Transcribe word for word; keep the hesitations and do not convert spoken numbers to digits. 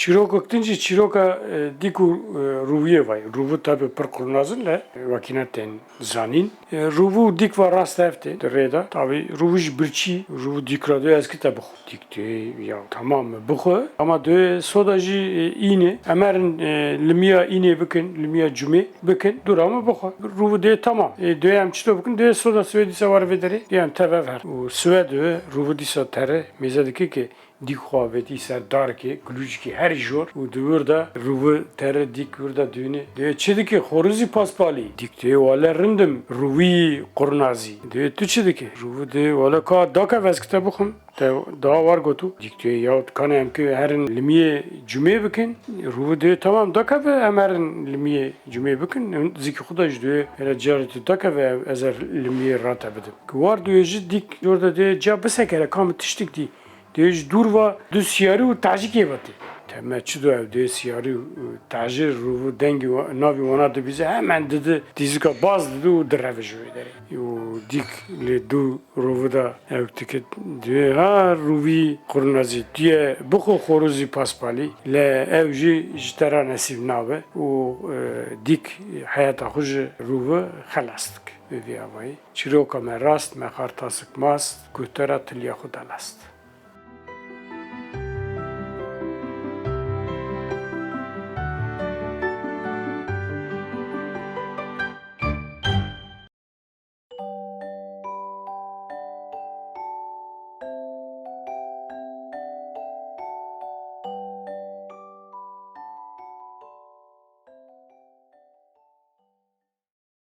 Çîrokek din jî çîroka, e, dîk û, e, rûviyê vay. Rûvû tabi pir qurnaz in le wekî ne tên zanîn. E, rûvû û dîk va rast hev tê di rê de. Tabi rûvû jî birçî, rûvû dîk ra dê ez ki te bixwe. Dîk dê ya tamam mi bixwe. Ama dê soda jî, e, înê. Em herin, e, limiya înê bikin, limiya cumê bikin. Dûra mi bixwe. Rûvû dê tamam. E, dê em çito bikin, dê soda swêdî se were vê derê. Dê em tev ev her. Û swêd rûvû dîsa tere mêze dike ki dîk xwe avêtî ser darkê, gulûcikî herî jor û di wir de rûvî tere dîk wir de dûnê. Dê çi dikî? Xorûzî paspalî. Dîk dê wele rindim, rûvî qurnazî. Dê tu çi dikî? Rûvî dê wele ka dakeve ez ki te bixwim. Te daha war gotu. Dîk dê ya kanê em ki herin limiyê cumê bikin. Rûvî dê tamam dakeve em herin limiyê cumê bikin. Zikî xwe de ji dê here carê tu dakeve ez er limiyê rate bidim. Ki war dê jî dîk jor de dê ca bisekere kam tiştik dî. Dê ji dûr va du siyarî û tacikê ve tê. Te me çi do ev dê siyarî û tacir rûvî dengî wa-, navî wana dibîze hemen didi dîzika baz didi û direve ji wê derê. Û dîk lê du rûvî de ew tikit dê ha rûvî qurnazî tu ye bixwe xorûzî paspalî le ew jî ji te ra nesîb nabe û, e, dîk heyata xwe ji rûvî xelas dike. Bi vî avayî çîroka me rast me xartasik mast ku te ra tiliya xwe delast.